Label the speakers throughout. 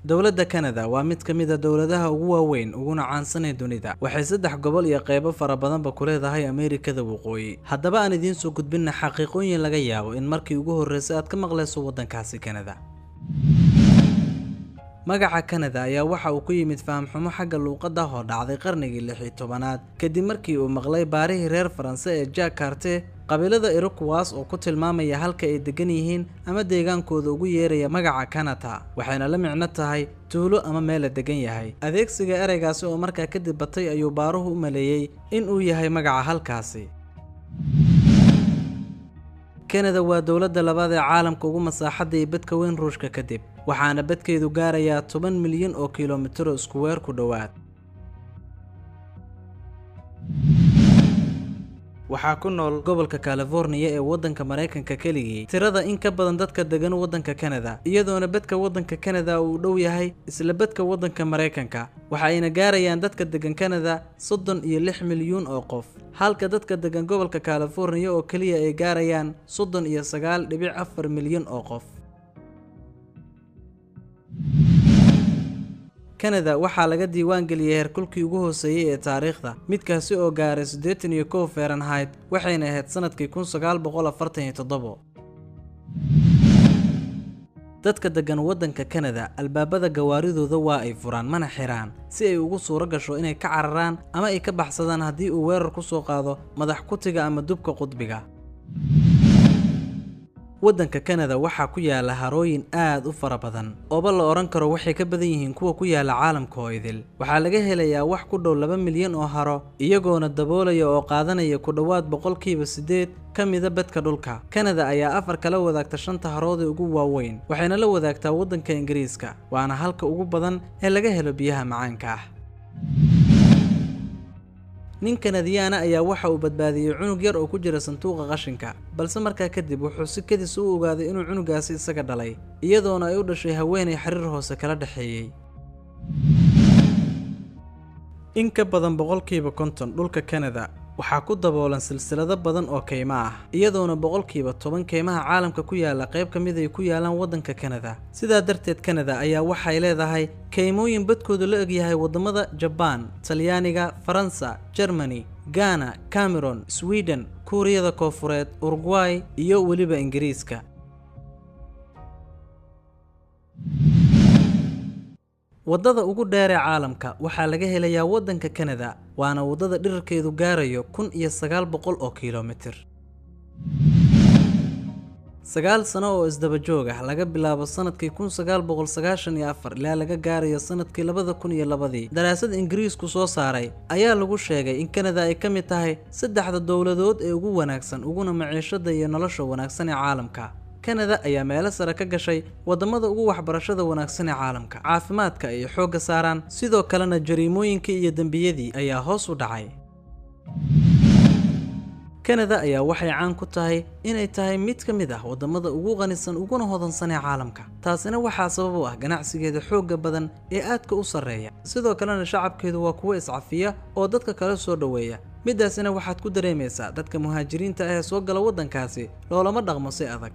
Speaker 1: Dowladda Canada waa mid ka mid ah dowladaha ugu waaweyn uguna caansan ee dunida. Waxay saddex gobol iyo qaybo fara badanba ku leedahay Ameerikada Waqooyi. Haddaba aan idiin soo gudbinna xaqiiqooyin laga yaabo in markii ugu horreysay aad ka maqlayso waddankaasi Canada. Magaca Canada ayaa waxa uu ku yimid faham xumo xagga luuqadda oo dhacday qarnigii 16aad kadib markii uu maqlay baarihii reer Faranse ee Jacques Cartier qabiilada Iroquois oo ku tilmaamaya halka ay degan yihiin ama deegaankooda ugu yeeraya magaca Canada, waxayna la micno tahay tuulo ama meel la degan yahay. Adeegsiga ereygaasi oo markaa kadib batay ayuu baaruhu u maleeyay in uu yahay magaca halkaasi. Canada waa dowladda labaad ee caalamka ugu masaaxadda iyo bedka weyn Ruushka kadib, waxaana bedkeedu gaarayaa 10 milyan oo kiiloomitiro iskuweer ku dhowaad. Waxaa ku nool gobolka California ee waddanka Mareykanka keligii tirada in ka badan dadka degan waddanka Canada, iyadoona bedka waddanka Canada uu dhow yahay isla bedka waddanka Mareykanka. Waxa ayna gaarayaan dadka degan Canada 36 milyuun oo qof, halka dadka degan gobolka California oo keliya ay gaarayaan 39.4 milyan oo qof. Canada waxaa laga diiwaan geliyay heerkulkii ugu hooseeyay ee taariikhda, midkaasi oo gaaray 81 Fahrenheit, waxayna ahayd sanadkii 1947. Dadka degan waddanka Canada albaabada gawaaridooda waa ay furaan mana xiraan si ay ugu suuro gasho inay ka cararaan ama ay ka baxsadaan haddii uu weerar ku soo qaado madax kutiga ama dubka qudbiga. Waddanka Canada waxaa ku yaala harooyin aad u fara badan ooba la oran karo waxay ka badan yihiin kuwa ku yaala caalamka oo idil. Waxaa laga helayaa wax ku dhow 2 milyan oo haro, iyagoona daboolaya oo qaadanaya ku dhowaad 8% ka mida bedka dhulka. Canada ayaa afar kala wadaagta shanta harood ee ugu waaweyn, waxayna la wadaagtaa waddanka Ingiriiska, waana halka ugu badan ee laga helo biyaha macaanka ah. Nin Kanadiyaana ayaa waxa uu badbaadiyay cunug yar oo ku jira sanduuqa qashinka, balse markaa kadib wuxuu si kedis u ogaaday inuu cunugaasi isaga dhalay, iyadoona ay u dhashay haweeney xiriir hoose kala dhexeeyay. In ka badan 50% dhulka Canada waxaa ku daboolan silsilado badan oo kaymo ah, iyadoona 10% kaymaha caalamka ku yaala qayb ka mid ay ku yaalaan waddanka Canada. Sidaa darteed Canada ayaa waxay leedahay kaymooyin badkoodu la egyahay waddamada Jaban, Talyaaniga, Faransa, Germany, Ghana, Cameroon, Sweden, Kuuriyada Koonfureed, Uruguay iyo weliba Ingiriiska. Waddada ugu dheer ee caalamka waxaa laga helayaa waddanka Canada, waana waddada dhererkeedu gaarayo 1900 oo kiiloomitir. 9 sano oo isdaba joog ah laga bilaabo sanadkii 1994 ilaa laga gaarayo sanadkii 2002, daraasad Ingiriisku soo saaray ayaa lagu sheegay in Canada ay ka mid tahay saddexda dowladood ee ugu wanaagsan uguna maciishada iyo nolosha wanaagsan ee caalamka. Canada ayaa meelo sare ka gashay waddamada ugu waxbarashada wanaagsan ee caalamka, caafimaadka ay xoogga saaraan, sidoo kalena jariimooyinkii iyo dembiyadii ayaa hoos u dhacay. Canada ayaa waxay caan ku tahay inay tahay mid ka mid ah waddamada ugu qanisan uguna hodansan ee caalamka. Taasina waxaa sabab u ah ganacsigeeda xoogga badan ee aadka u sarreeya. Sidoo kalena shacabkeedu waa kuwo iscafiya oo dadka kala soo dhoweeya. Midaasina waxaad ku dareemaysaa dadka muhaajiriinta ah ee soo gala waddankaasi loolama dhaqmo si adag.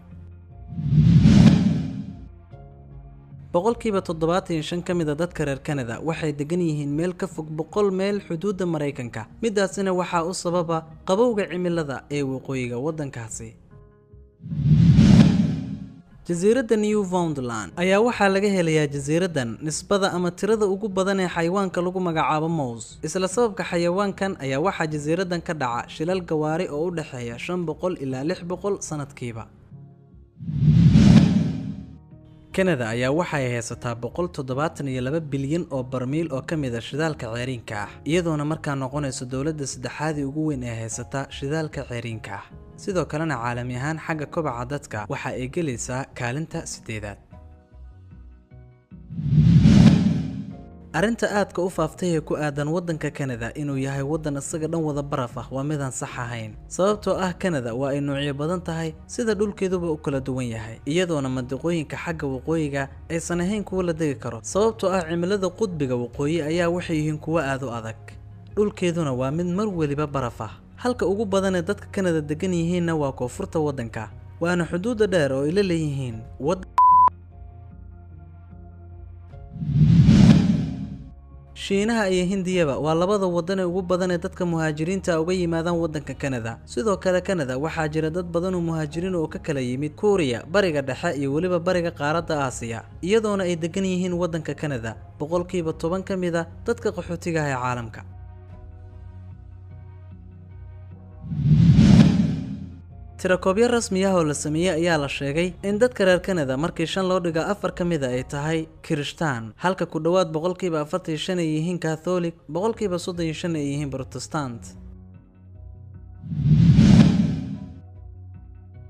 Speaker 1: 75% ka mid ah dadka reer Canada waxay degan yihiin meel ka fog 100 meel xuduudda Mareykanka. Midaasina waxaa u sababa qabowga cimilada ee waqooyiga waddankaasi. Jasiiradda Newfoundland ayaa waxaa laga helayaa jasiiraddan nisbada ama tirada ugu badan ee xayawaanka lagu magacaabo mouse. Isla sababka xayawaankan ayaa waxaa jasiiraddan ka dhaca shilal gawaari oo u dhexeeya 500 ilaa 600 sanadkiiba. Canada ayaa waxay haysataa 172 bilyan oo barmiil oo ka mid ah shidaalka ceeriinka ah, iyadoona markaa noqonaysa dowladda saddexaad ugu weyn ee haysata shidaalka ceeriinka ah. Sidoo kalena caalami ahaan xagga kobaca dadka waxa ay gelaysaa kaalinta 8aad. Arrinta aadka u faaftay ee ku aadan waddanka Canada inuu yahay waddan isaga dhan wada baraf ah waa midaan sax ahayn, sababtoo ah Canada waa ay noocyo badan tahay sida dhulkeeduba u kala duwan yahay, iyadoona mandiqooyinka xagga waqooyiga aysan ahayn kuwo la degi karo, sababtoo ah cimilada qudbiga waqooyi ayaa waxay yihiin kuwo aad u adag. Dhulkeeduna waa mid mar weliba baraf ah. Halka ugu badan ee dadka Canada degan yihiinna waa koonfurta waddanka, waana xuduudda dheer oo ay la leeyihiin Shiinaha iyo Hindiyaba waa labada waddan ee ugu badan ee dadka muhaajiriinta uga yimaadaan waddanka Kanada. Sidoo kale Kanada waxaa jira dad badan oo muhaajiriin oo ka kala yimid Kuuriya, Bariga Dhexe iyo weliba Bariga Qaaradda Aasiya, iyadoona ay degan yihiin waddanka Kanada 10% ka mid ah dadka qaxootiga ah ee caalamka. Tirakoobyo rasmi ah oo la sameeyey ayaa la sheegay in dadka reer Kanada markii 5 loo dhigo 4 ka mid ah ay tahay Kirishtaan, halka ku dhowaad 45% ay yihiin Catholic, 35% ay yihiin Protestant.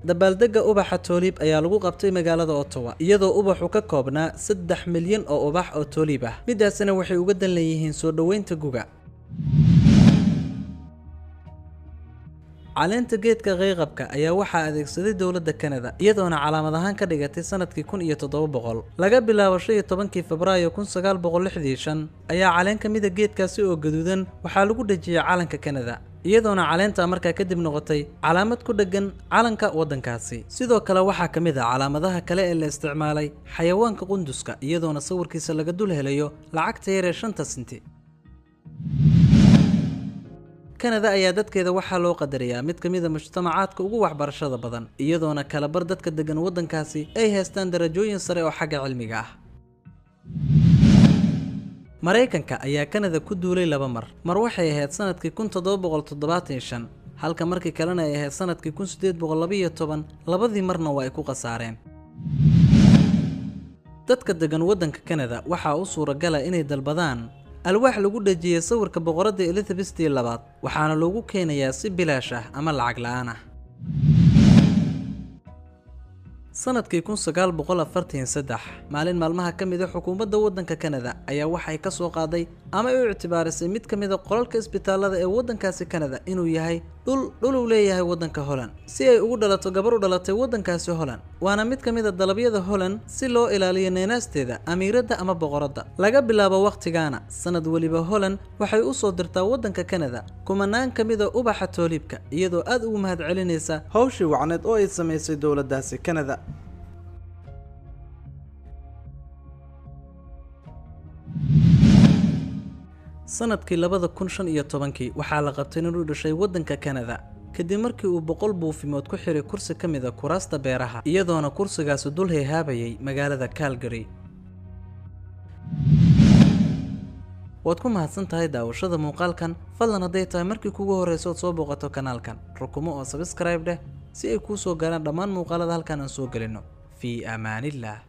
Speaker 1: Dabaaldegga ubaxa tooliib ayaa lagu qabtay magaalada Ottawa, iyadoo ubaxu ka koobnaa 3 milyan oo ubax oo tooliib ah. Midaasina waxay uga dan leeyihiin soo dhoweynta guga. Caleenta geedka qayqabka ayaa waxaa adeegsaday dowladda Kanada, iyadoona calaamad ahaan ka dhigatay sanadkii 1700. Laga bilaabo 15kii Febraayo 1965 ayaa caleen ka mid ah geedkaasi oo gaduudan waxaa lagu dhejiyay calanka Kanada, iyadoona caleenta markaa kadib noqotay calaamad ku dheggan calanka waddankaasi. Sidoo kale waxaa ka mid ah calaamadaha kale ee la isticmaalay xayawaanka qunduska, iyadoona sawirkiisa laga dul helayo lacagta yar ee 5 senti. Kanada ayaa dadkeeda waxaa loo qadariyaa mid ka mid ah mujtamacaadka ugu waxbarashada badan, iyadoona kala bar dadka degan waddankaasi ay haystaan darajooyin sare oo xagga cilmiga ah. Mareykanka ayaa Kanada ku duulay 2 mar. Mar waxay ahayd sanadkii 1775, halka markii kalena ay ahayd sanadkii 1812. Labadii marna waa ay ku khasaareen. Dadka degan waddanka Kanada waxaa u suuragala inay dalbadaan alwaax lagu dhejiyay sawirka boqoradda Elizabeth II, waxaana loogu keenayaa si bilaash ah ama lacag la'aan ah. Sanadkii 1943, maalin maalmaha ka mid ah xukuumadda waddanka Kanada ayaa waxay ka soo qaaday ama ay u ictibaarisay mid ka mid ah qolalka isbitaalada ee waddankaasi Kanada inuu yahay dhul uu leeyahay waddanka Holland, si ay ugu dhalato gabar u dhalatay waddankaasi Holland. Waana mid ka mid ah dalabyada Holland si loo ilaaliyo neenaasteeda amiiradda ama boqoradda. Laga bilaabo waqtigaana sanad weliba Holland waxay u soo dirtaa waddanka Kanada kumanaan ka mid ah ubaxa tooliibka, iyadoo aad ugu mahadcelinaysa hawshii wacneed oo ay samaysay dowladdaasi Kanada. Sanadkii 2015 waxaa la qabtay inuu dhashay waddanka Kanada kadib markii uu 100 buufimood ku xiray kursi ka mid ah kuraasta beeraha, iyadoona kursigaasi dul heehaabayay magaalada Calgary. Waad ku mahadsan tahay daawashada muuqaalkan. Fadlan hadday tahay markii kugu horreysa ood soo booqato kanaalkan, rukumo oo subscribe dheh si ay kuu soo gaaraan dhammaan muuqaalada halkan aan soo gelino. Fii amaanillaah.